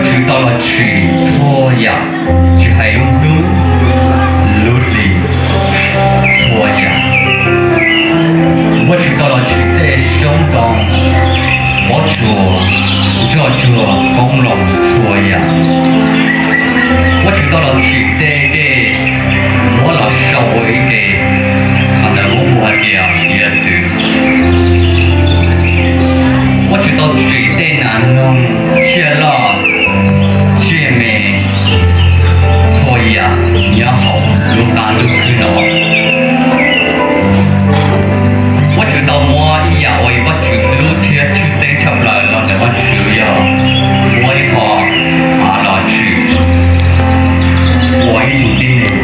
Vajtswv tau los tsim txhua yam, tsis hais lub hnub lub hli txhua yam. Vajtswv tau los tsim tej xyoob ntoo, pob tsuas, nroj tsuag, qoob loo txhua yam. Vajtswv tau los tsim tej dej muab los sau ua ib ke, qhov ntawd muab hu hais tias hiav txwv. Vajtswv tau tsim tej nas noog, tsiaj loj, tsiaj me, txhua yam nyob hauv lub qab lub khwb no. Vajtswv tau muab ib yam uas Vajtswv hlub thiab tshwj xeeb tshaj plaws los ntawm Vajtswv yog muab ib qho av los tsim ua ib tug tib neeg.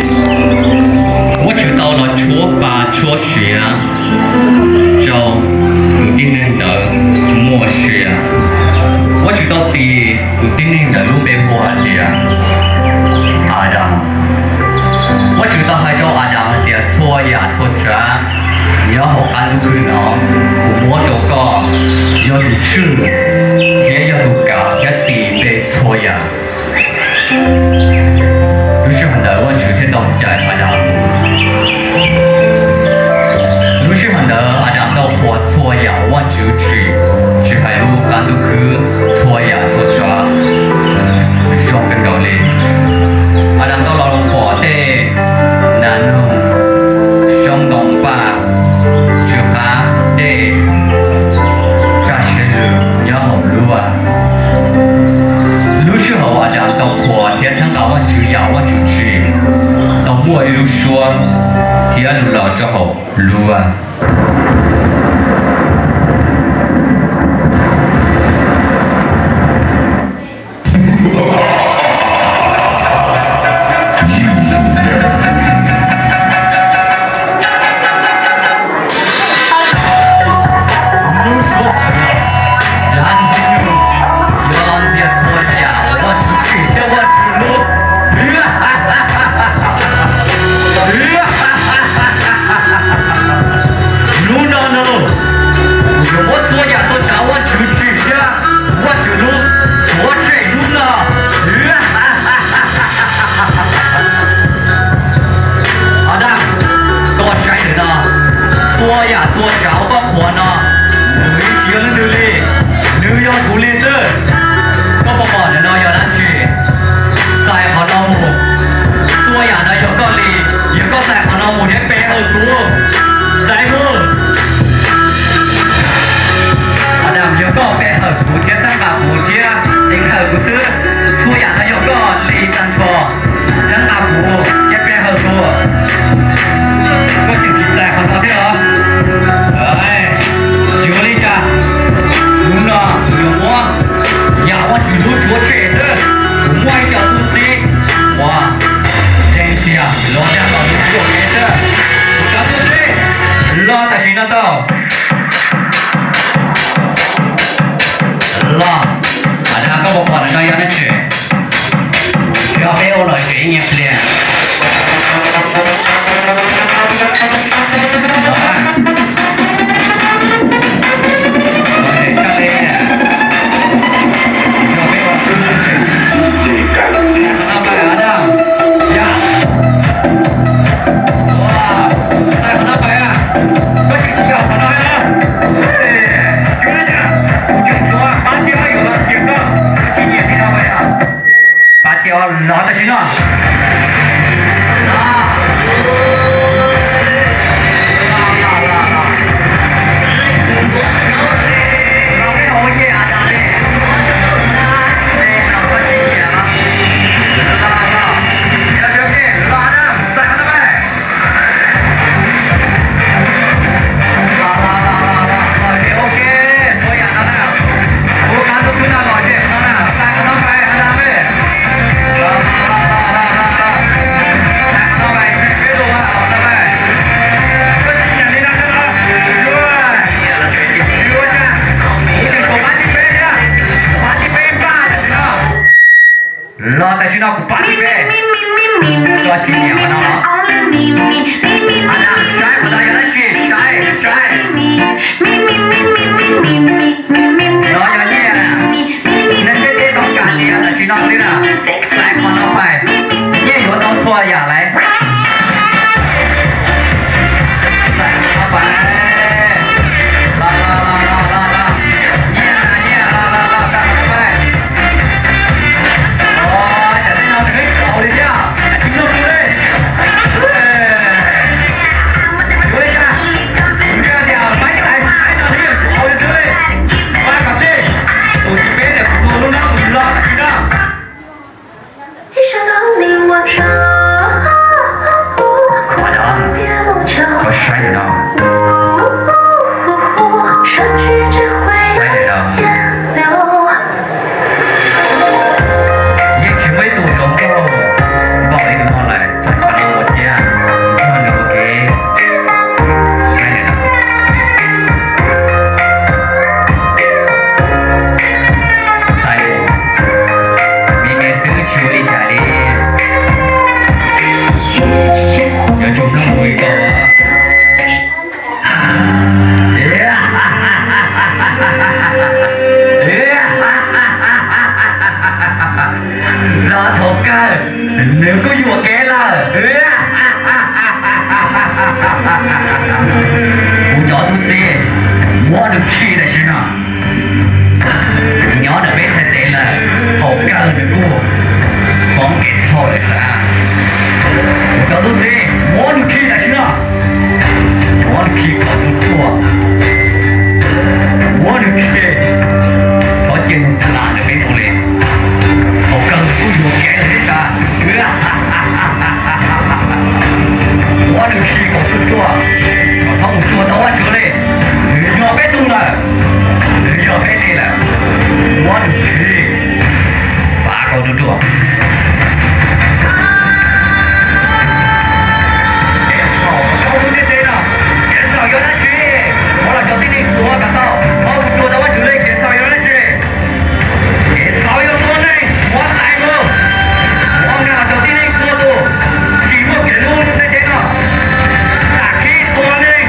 Vajtswv tau los tshuab pa tshuab siav rau tus tib neeg ntawd muaj sia. Vajtswv tau tis tus tib neeg ntawd lub npe hu hais tias Adas. Vajtswv tau hais rau Adas hais tias txhua yam txhua tsav nyob hauv qab lub khwb no, kuv muab rau koj yog tus tswj thiab yog tus kav thiab tis npe txhua yam. Lub sij hawm ntawd Vajtswv thiaj tau cais Adas mus. Lub sij hawm ntawd Adas tau qhuas txhua yam uas Vajtswv tsim, tsis hais lub qab lub khwb, txhua yam txhua tsav zoo kawg nkaus li. Adas tau los pom tej nas noog, xyoob ntoo paj, tsw qab, dej, kaj siab lug nyob hauv lub vaj. Lub sij hawm Adas tau qhuas thiab txhawb nqa Vajtswv yam Vajtswv tsim, tau muaj ib lub suab thiab lug los rau hauv lub vaj. Lub suab hauv no yog ntxhi, yog ntxias txhua yam uas Vajtswv tsim thiab Vajtswv hlub. Hnub no no, kuv yuav muab txhua yam txhua tsav Vajtswv tsim thiab Vajtswv hlub tuav tseg hnub no. Adas, koj saib ntawm no, txhua yam txhua tsav uas koj qhuas no, nws yeej tsis yog leej twg li, nws yog kuv li xwb. Koj puas pom ntawm no yog dab tsi? Txais qhov no mus, txhua yam no yog koj li, yog koj txais qhov no mus thiab pe hawm kuv, txais mus. Adas, yog koj pe hawm kuv thiab txhawb nqa kuv thiab teev hawm kuv xwb, txhua yam no yog koj li tag nrho. Txhawb nqa kuv thiab pe hawm kuv. Koj tseem tsis txais qhov no thiab los? Yuav li cas? Hnub no kuv yuav muab yam Vajtswv hlub tuav tseg xwb. Kuv muaj ib co tub txib uas ntseeg tiag los yam kom nws tuav kev xwb. Kuv cov tub txib los tam sim no tau. Los, Adas, koj puas pom ntawm no yog dab tsi? Yog peb ua lom zem ib nyuag pliag. Lom zem tshaj li. Yog peb ua lom zem. Adas, yog. Txais qhov no pais, koj tsis tsis yog qhov no los? Kuv tseem tshuav pab thiab yuav los nrhiav koj, koj tsis nyiam li no pais os. Pab thiab los tam sim no. Los tam sim no kuv pab tib peb. Koj tsis nyiam qhov no los? Adas, saib qhov no yog dab tsi, saib, saib. No yog nyiaj. Neeg ntiaj teb tau kam tias tam sim Xais qhov no pais, nyiaj yuav tau txhua yam lawm. Xais qhov no pais, los los los los los los, nyiaj nyiaj los los los, xais qhov no pais. Os, cov tib no nws ib txaus li thiab, tsis mloog li. Yuav li cas, kuv nco tias pab xais xais no nws ib txaus li xwb li. Pab kom tsij, tus tsis peb tias kuv tus lub no kuv los tsis no. Qhov no, koj saib ntawm no. Saib ntawm no. Yeej tsis muaj ib tug zoo nkauj npaum li tus no lawm, txawm qhov no ua ciav, nrog nws ua ke. Saib ntawm no. Saib, me me xwb tsis ua li cas li. Yuav tsum mloog mus li ko. Txog thaum kawg nws kuj yuam kev lawm. Kuv cov tub txib, muab nws khi tam sim no. Nyob ntawm peb txhais tes lawm, thaum kawg nws kuj poob kev txhaum lawm xwb. Kuv cov tub txib, muab nws khi tam sim no. Muab nws khi kom tu tuaj. Muab nws khi, thov cia nws tham ntawm peb mus li. Thaum kawg nws kuj yuam kev lawm thiab tas. Muab nws khi kom tuaj tuaj, kom txhob mus cuag tau Vajtswv li. Nws yog peb tug lawm, nws yog peb li lawm. Muab nws khi, pab kom tuaj tuaj. Kev txhaum rau lub ntiaj teb no, kev txhaum yog dab tsi? Muab los cov tib neeg tuav kom tau, txhob mus cuag tau Vajtswv li. Kev txhaum yog dab tsi? Kev txhaum yog tua neeg, muab hlais mus. Muab nkag los cov tib neeg tua tus, tsis muaj kev hlub lub ntiaj teb no. Sam khib tua neeg,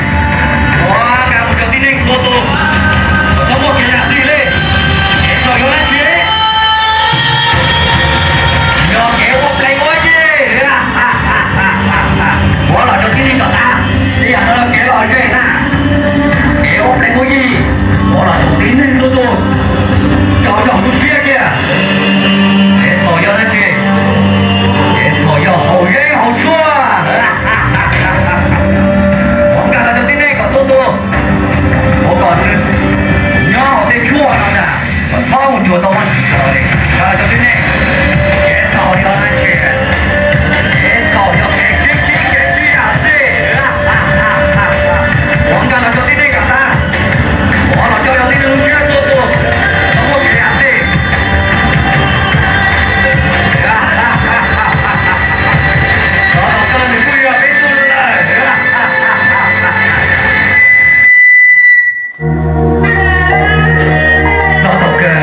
muab nkag los cov tib neeg tua tus, kom txhob muaj kev yam txij li. Kev txhaum yog dab tsi? Yog kev ua plees ua yi. Muab los cov tib neeg kom tag, tej yam no yog kev lom zem na. Kev ua plees ua yi, muab los cov tib neeg tua tus, cov zoo tu siab kiag. Kev txhaum yog dab tsi? Kev txhaum yog haus yeeb haus tshuaj. Muab nkag los cov tib neeg kom tua tus, muab kom nws nyob hauv tej tshuaj no ntag, kom txhob mus cuag tau Vajtswv li. Nkag los cov tib neeg, kev txhaum yog dab tsi? Kev txhaum yog kev sib khib kev sib yam txij. Muab nkag los cov tib neeg kom tag, muab los cov tib neeg lub siab tua tuag, txhob muaj kev yam txij. Cov tom kawg nws kuj yog peb tug lawm. Txog thaum kawg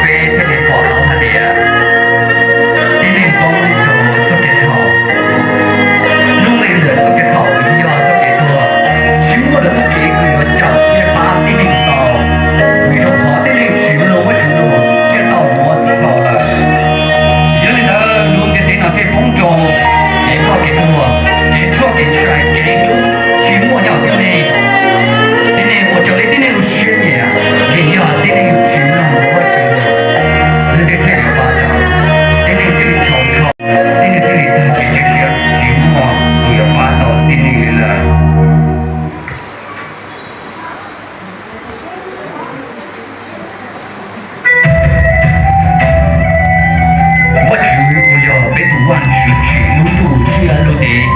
peb thiaj li pom tau hais tias tib neeg poob rau txoj kev txhaum. Lub nqe ntawm txoj kev txhaum yog txoj kev tuag, tsis muaj lawv txoj kev kws yuav cawm thiab pab tib neeg tau, vim rau qhov tib neeg tsis mloog Vajtswv lus thiaj tau muab txhaum lawm. Yog li ntawd lub ntiaj teb no thiaj poob rau kev ploj kev tuag, kev ruaj kev ntshai, kev hlub tsis muaj nyob hauv tib neeg. Tib neeg ua raws li tib neeg lub siab nyiam, vim yog tib neeg tsis mloog Vajtswv lus. Nws thiaj li pab tau, tib neeg thiaj li txhaum nrho, tib neeg thiaj li tag kev cia siab, tsis muaj tus yuav pab tau tib neeg li lawm. Vajtswv uas yog peb tus Vajtswv tsim lub ntuj thiab lub teb,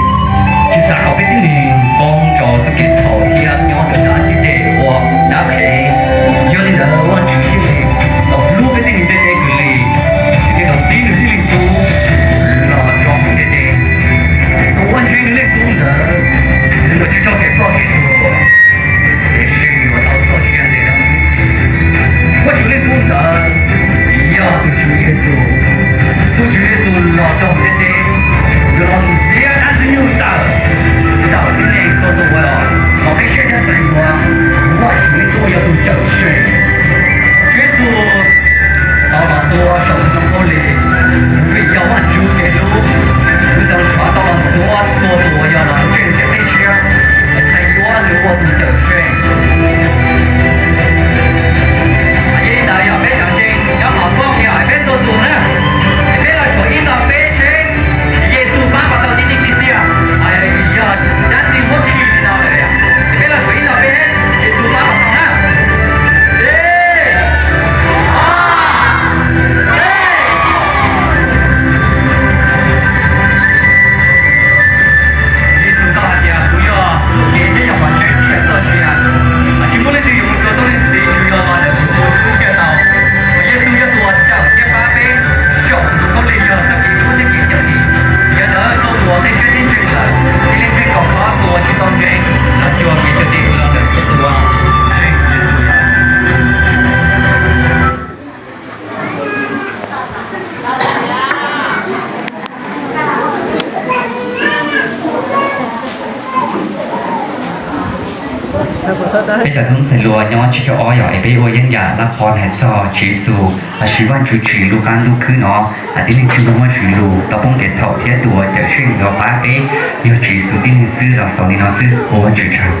tsis xav kom peb tib neeg poob rau txoj kev txhaum thiab nyob rau dab txim tes ua dab qhev. Yog li ntawd Vajtswv thiaj li tau hlub peb tib neeg ntiaj teb kawg li, thiaj li tau txib nws Leej Tub los rau hauv ntiaj teb. Tus uas ntsib nws Leej Tub ntawd, nws tsis raug kev ploj kev tuag, tiam sis nws tau txoj sia ntev dab ntxwg. Vajtswv Leej Tub ntawd yog tus Tswv Yexus. Tus Tswv Yexus los rau ntiaj teb, nws los ntiav dab ntxwg nyoog tawm, tawm tib neeg txhua tus uas los txais siab thiab txais hlub Vajtswv Leej Tub yog tus cawm seej. Tswv Yexus tau los tuag saum ntoo khaub lig, Vaj Tswv kev hlub, kuv tau nrhav tau los ntxuav txhua tus uas yog los ntseeg thiab teb siab, txhais yuav nws ua tus Cawmseej. Yog li ntawd yog peb cov ntseeg cov hom fooj yog hais peb txhua tus na, es peb los suav ib tog peb seb Yexus pab puas tau tib neeg tiag tiag, yog dab tsi muab khi li no lawm. Es peb los suav ib tog peb, Yexus pab puas tau na. Ib, ob, peb. Yexus tau hais tias kuv yog txoj kev thiab yog qhov tseeb thiab yog txoj sia. Tsis muaj leej twg yuav mus rau tus Leej Txiv tsuas yog los ntawm tus Tswv xwb thiaj tau. Yexus yog tus uas cawm thiab pab peb xyaum tus khaub lig yog txoj kev hlub thiab kev cawm dim. Yog li ntawd txhua tus uas tej siab tib ntseeg lawm, cia li ntseeg kom khov, tus uas tsis tau ntseeg los cuag kev cawm dim los ntawm txhua tus uas ntseeg Yexus lawm. Peb cov tub ntxhais hluas nyob tsib caug ob yog es peb ua yeeb yam laj qhov hais txog Tswv Yexus lossis Vaj Tswv Tswv Lub Qab Ntuj Khwb no, tib neeg tsis muaj Tswv Lus tau poob kev txhaum thiab tus uas Cawmseej yuav pab peb yog Tswv Yexus tib neeg xwb los xaus li no xwb, ua Vajtswv tsaug.